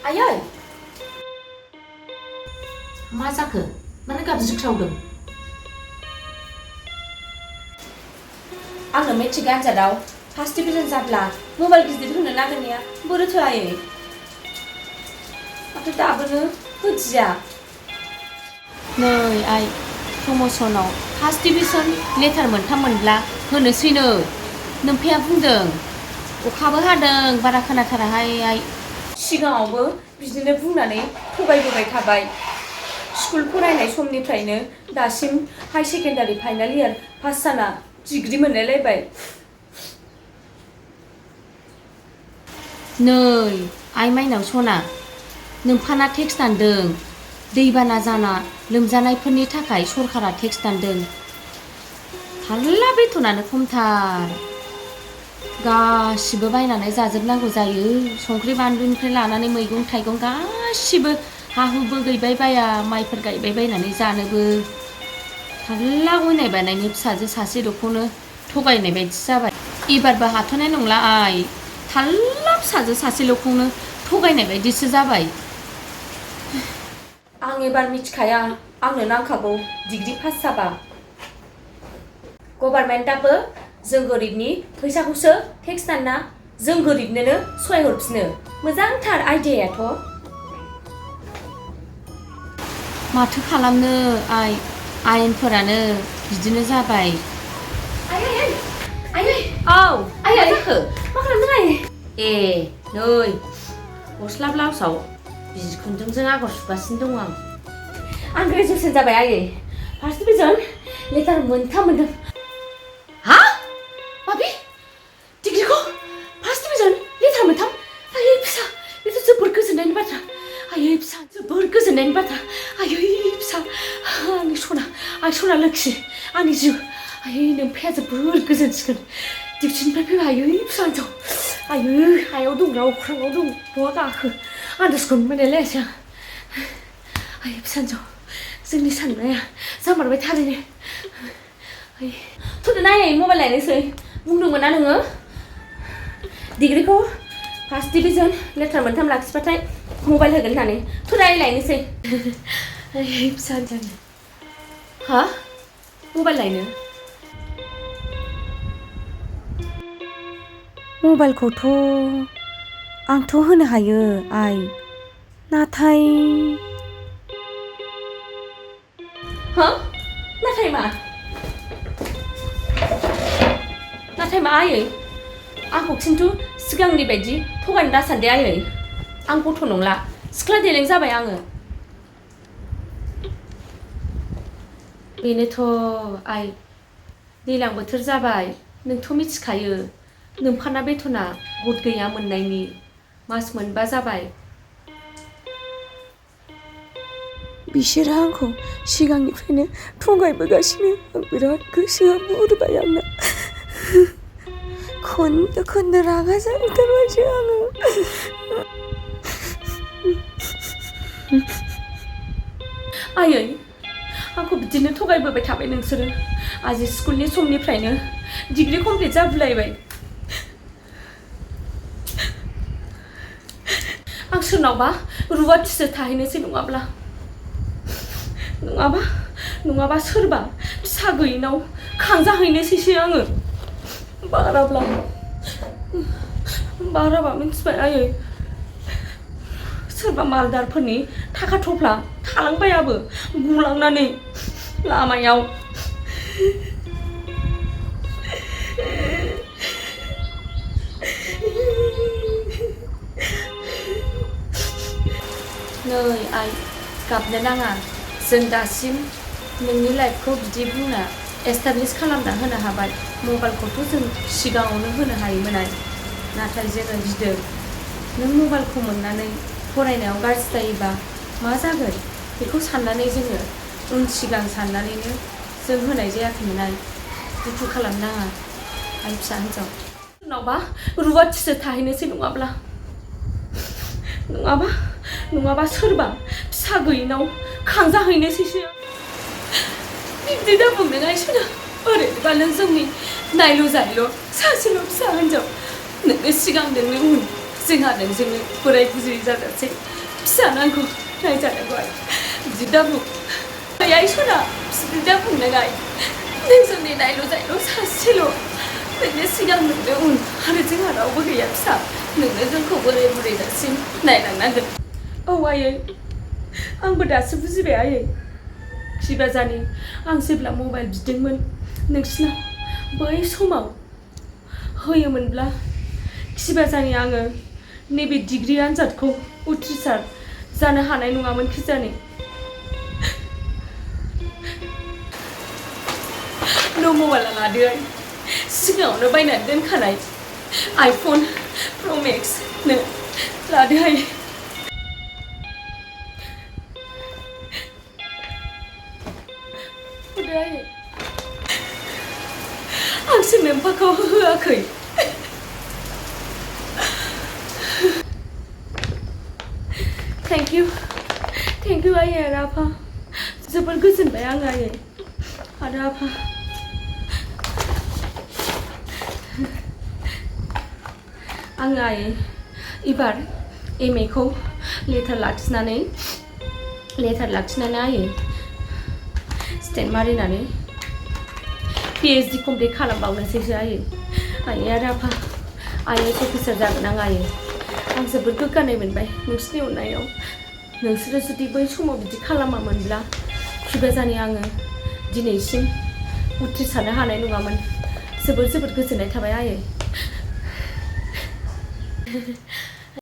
आयै मा जाखो मानो गाबज्रिख्रावदों आंनो मेट्रिक आनजादाव फार्स्ट डिभिजन जाब्ला मबाइल गिदिर होनो नागिरनाया बोरोथो आयै माथो दाबोनो होदिया नै आइ प्रम'सनाव फार्स्ट डिभिजन लेटार मोनब्ला होनोसैनो नोमफाया बुंदों अखाबो हादों बारा खोनाथाराहाय आइ सिगाङावबो बिदिनो बुंनानै थगायबोबाय थाबाय स्कुल फरायनाय समनिफ्रायनो दासिम high secondary final year pass जाना डिग्री मोनलायलायबाय नै आइ माइनाव सना नोमफाना टेक्स दानदों दैबाना जाना लोमजानायफोरनि थाखाय सरकारा टेक्स दानदों थारला बेथनानो खमथार गासिबो बायनानै जाजोबनांगौ जायो संख्रि बानलुनिफ्राय लानानै मैगं थाइगं गासिबो हा हुबो गैबाय बाया माइफोर गायबाय बायनानै जानोबो थारला अयनाय बानायनि फिसाजो सासेल'खौनो थगायनाय बायदि जाबाय एबारबो हाथ'नाय नंला आइ थारला फिसाजो सासेल'खौनो थगायनाय बायदिसो जाबाय आं एबार मिथिखाया आंनो नांखागौ डिग्री पास जाबा गभर्नमेन्टआबो जों गोरिबनि फैसाखौसो टेक्स दानना जों गोरिबनोनो सहाय हरफिनो मोजांथार आइडियायाथ' माथो खालामनो आइ आयेनफोरानो बिदिनो जाबाय आयै औ आयै जाखो मा खालामदों आयै ए नै गस्ला ब्लाउसाव बिजि खुन्दुंजों आगर सुगासिनो दं आं ग्रेजुवेसन जाबाय आयै फार्स्ट डिभिजन लेटार मोनदों हा माबे डिग्रीखौ फार्स्ट डिभिजन लेटार मोनथाम आयै फिसा बेथ' जोबोर गोजोननायनि बाथ्रा आयै फिसा जोबोर गोजोननायनि बाथ्रा आयै फिसा आंनि सना लोखि आंनि जिउ आयै नोमफाया जोबोर गोजोनसिगोन डिउटिनिफ्राय फैबा आयै फिसा हिनजाव आयै हायाव दंना अख्राङाव दं बहा गाखो आन्दाजखौनो मोनलायलायासै आं आयै फिसा हिनजाव जोंनि साननाया जामारबाय थारैनो थ'दो नायै मबाइल लायनोसै बुंदोंमोन ना नोङो डिग्रीखौ फार्स्ट डिभिजन लेटार मोनथाम लाखिबाथाय मबाइल होगोन होननानै थ'दो आयै लायनोसै आयै फिसा हिनजाव हा मबाइल लायनो मबाइलखौथ' आंथ' होनो हायो आइ नाथाय हा नाथाय मा आयै आंखौ खिन्थु सिगांनि बायदि थगायनो दासान्दे आयै आं गथ' नंला सिख्ला देलें जाबाय आङो बेनोथ' आइ दैज्लां बोथोर जाबाय नोंथ' मिथिखायो नोमफाना बेथना गद गैया मोननायनि मास मोनबा जाबाय बिसोरो आंखौ सिगांनिफ्रायनो थगायबोगासिनो आं बिराद गोसोआ बुरबाय आंना खोन्दो रागा जाथारबायसो आङो आयै आंखौ बिदिनो थगायबोबाय थाबाय नोंसोरो आजि स्कुलनि समनिफ्रायनो डिग्री कमप्लिट जाबोलायबाय आं सोरनावबा रुवाथिसो थाहैनोसै नङाबा सोरबा फिसा गैयिनाव खांजाहैनोसैसो आङो बाराबा मिन्थिबाय आयै सोरबा मालदारफोरनि थाखा थफ्ला थालांबायाबो गुलांनानै लामायाव नै आइ गाबनो नाङा जों दासिम नोंनि लाइफखौ बिदि बुंना एस्टाब्लिश खालामना होनो हाबाय मबाइलखौथ' जों सिगाङावनो होनो हायोमोन आइ नाथाय जोङो गिदों नों मबाइलखौ मोननानै फरायनायाव गाज्रि जायोबा मा जागोन बेखौ साननानै जोङो उन सिगां साननानैनो जों होनाय जायाखैमोन आइ दुखु खालामनाङा आइ फिसा हिनजाव सोरनावबा रुवाथिसो थाहैनोसै नङाबा सोरबा फिसा गैयिनाव खांजाहैनोसैसो बिब्दि दाबुंदों आइसोना ओरैनोबा नों जोंनि नायल' जायल' सासेल' फिसा हिनजाव नोङो सिगां नोंनि उन जोंहा नोंजोंनो बोराय बुरै जाजासे फिसा नांगौ नायजानांगौ आइ बिदि दा बुं आइ सना बिदि दा बुंनाङा नोंजों नेनायल' जायल' सासेल' नोंनो सिगां नोंनो उन आरो जोंहा रावबो गैया फिसा नोंनो जोंखौ बोराय बुरै जासिम नायलांनांगोन औ आयै आंबो दासो बुजिबाय आयै खिबाजानि आं जेब्ला मबाइल बिदोंमोन नोंसिनाव बै समाव होयोमोनब्ला खिबाजानि आङो नैबे डिग्री आनजादखौ उथ्रिसार जानो हानाय नङामोन खिजानि न' मबाइला लादो आइ सिगाङावनो बायनानै दोनखानाय iPhone Pro Max नो लादो आइ हरदो आइ आंसो मेम्फाखौ होआखै थेंक इउ आइ आरो आफा जोबोर गोजोनबाय आङो आइ आरो आफा आङो आइ एबार MA खौ लेटार लाखिनानै आइ स्टेन्ड मारिनानै PhD कमप्लिट खालामबावनोसैसो आइ आरो आफा IAS अफिसार जागोन आं आइ आं जोबोद गोग्गानाय मोनबाय नोंसिनि अननायाव नोंसोरो जुदि बै समाव बिदि खालामामोनब्ला खिबाजानि आङो दिनैसिम उथ्रिसारनो हानाय नङामोन जोबोद गोजोननाय थाबाय आयै